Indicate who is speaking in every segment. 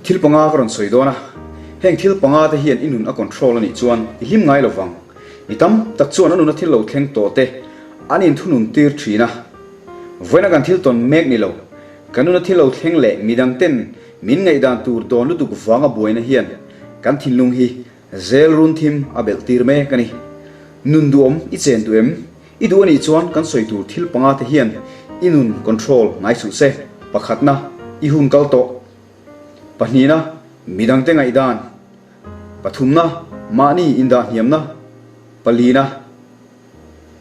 Speaker 1: Thil panga ka rawn sawi dawn a, heng thil panga te hian i nun a control a nih chuan i hlim ngai lo vang. Mi tam tak chuan a nuna thil lo thleng tawh te an inthunun tir thin a. Vawiina kan thil tawn mek ni lo, kan nuna thil lo thleng leh midang ten min ngaihdan tur dawn lutuk vanga buaina hian kan thinlung hi zel run thim a belh tir mek a ni. Nun duhawm i chen duh em? I duh a nih chuan kan sawi tur thil panga te hian i nun control ngai suh se. Pakhatna, i hun kal tawh. Pahnihna, midangte ngaihdan. Pathumna, mahni indah hniamna. Palina,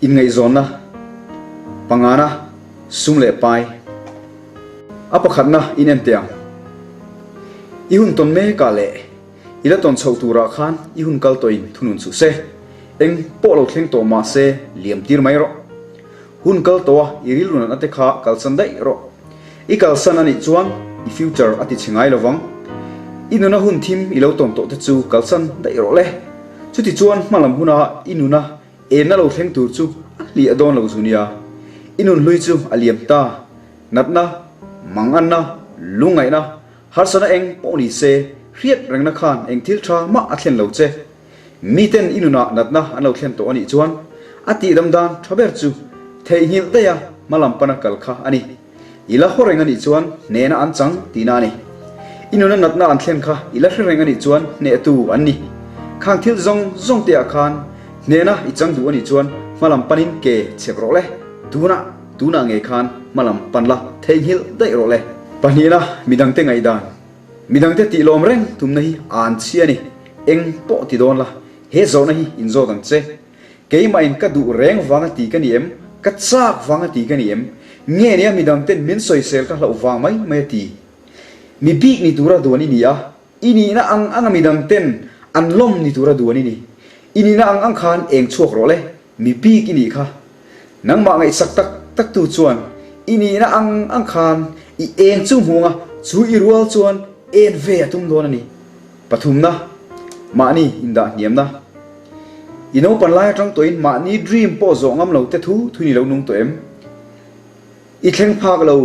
Speaker 1: inngaihzawnna. Pangana, sum leh pai. A pakhatna in en teh ang. I hun tawn mekah leh i la tawn chhoh turah khan i hun kal tawhin thunun suh se. Eng pawh lo thleng tawh mah se liam tir mai rawh. Hun kal tawh a i rilru natna te kha kalsan daih rawh. I kalsan a nih chuan i future a ti chhe ngai lovang. I nuna hun thim i lo tawn tawh te chu kalsan daih rawh le. Chuti chuan hmalam huna i nuna enna lo thleng tur chu a hliah dawn lo zu nia. I nun hlui chu a liam ta. Natna, manganna, lungngaihna, harsana eng pawh ni se hriat rengna khan eng thil tha mah a thlen lo che. Miten i nunah natna an lo thlen tawh a nih chuan a tihdam dan tha ber chu theihnghilh daiha hmalam pana kal kha a ni. I la haw reng a nih chuan hnehna an chang tihna a ni. I nuna natna an thlen kha i la hre reng a nih chuan hnehtu an ni. Khang thil zawng zawng te ah khan hnehna i chang duh a nih chuan hmalam panin ke chhek rawh le. Tunah, tunah ngei khan hmalam pan la theihnghilh daih rawh le. Pahnihna, midangte ngaihdan. Midangte tih lawm reng tumna hi an chhia a ni. Eng pawh ti dawn la, he zawhna hi in zawt ang che. Keimahin ka duh reng vanga ti ka ni em? Ka chak vanga ti ka ni em? Nge nia midangten min sawisel ka hlauh vang mai mai a ti. Mi bik ni tura duan i ni a, i nihna ang anga midangten an lawm ni tura duan i ni. I nihna ang ang khan eng chhuak rawh le. Mi bik i nih kha. Nangmah ngaihsak tak tak tu chuan i nihna ang ang khan i eng chu hmuh anga chu i rual chuan en ve a tum dawn a ni. Pathumna, mahni indah hniamna. I naupan lai atang tawhin mahni dream pawh zawh ngam lo te thu thuin i lo nung tawh em? I thleng phak lo,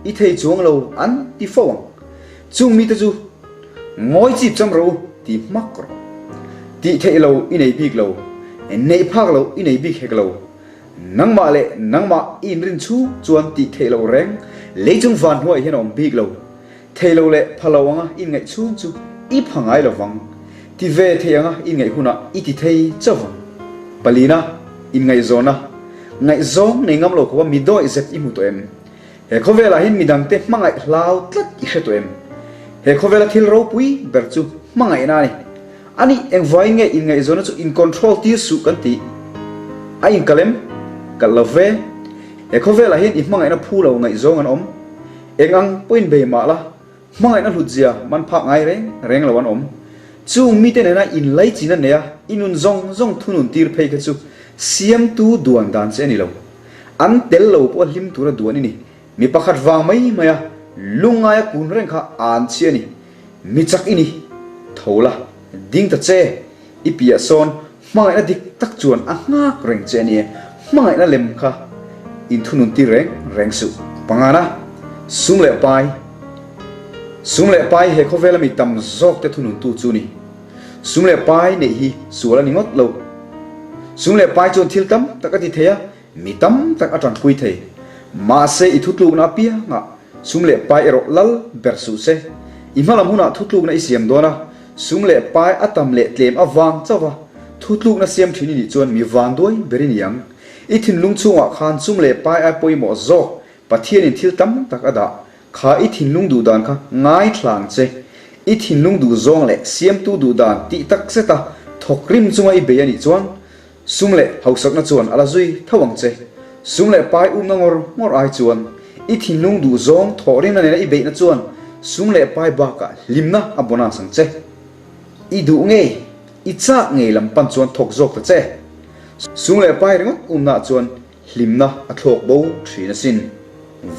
Speaker 1: i thei chuang lo an ti fo ang. Chung mite chu ngawi chip cham rawh u ti hmak rawh. Tih theih lo i nei bik lo, neih phak lo i nei bik hek lo. Nangmah leh nangmah i inrin chhung chuan tih theih lo reng lei chung van hnuaiah hian a awm bik lo. Thei lo leh pha lo anga i ngaih chhung chu i pha ngai lo vang. Ti ve thei anga i ngaih hunah i ti thei chauh vang. Palina, inngaihzawna, ngaihzawng nei ngam lo khawpa mi dawih zet i hmu tawh em? He khawvelah hian midangte hmangaih hlau tlat i hre tawh em? He khawvela thil ropui ber chu hmangaihna a ni. A nih, engvaiin nge inngaihzawna chu in control tir suh kan tih? A inkal em? Kalh lo ve. He khawvelah hian i hmangaihna phu lo ngaihzawng an awm. Eng ang pawhin bei mah la, hmangaihna hlutzia man phak ngai reng reng lo an awm. Chung mite nena inlaichin a nei a, i nun zawng zawng thunun tir phei kha chu siamtu duan dan che a ni lo. An tel lo pawh hlim tura duan i ni. Mi pakhat vang mai mai a, lungngaia kun reng kha an chhi a ni. Mi chak i ni. Tho la, ding ta che. I piah sawn Hmangaihna dik tak chuan a nghak reng che a ni e. Hmangaihna lem kha inthunun tir reng reng suh. Pangana, sum leh pai. Sum leh pai he khawvela mi tam zawk te thununtu chu ni. Sum leh pai neih hi sual a ni ngawt lo. Sum leh pai chuan thil tam tak a ti thei a, Mi tam tak a tanpui thei. Mahse i thutlukna apiangah sum leh pai erawh lal ber suh se. I hmalam hunah thutlukna i siam dawn a, sum leh pai a tam leh tlem avang chauh va thutlukna siam thin i nih chuan mi vanduai ber i ni ang. I thinlung chhungah khan sum leh pai ai pawimawh zawk Pathianin thil tam tak a dah. Kha i thinlung duh dan kha ngaithla ang che. I thinlung duh zawng leh siamtu duh dan tih tak zeta thawk rim chunga i bei a nih chuan Sum leh hausakna chuan a la zui tho ang che. Sum leh pai umna ngawr ngawr ai chuan i thinlung duh zawng thawh rinna nena i beihna chuan sum leh pai bakah hlimna a bonus ang che. I duh ngei, i chak ngei lam pan chuan thawk zawk ta che. Sum leh pai ringawt umnaah chuan hlimna a thlawk bo thin asin.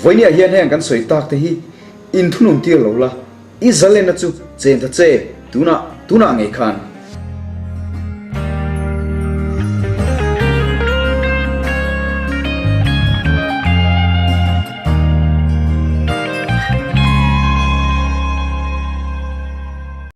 Speaker 1: Vawinia hian heng kan sawi tak te hi inthunun tir lo la, i zalenna chu chen ta che tunah, tunah ngei khan.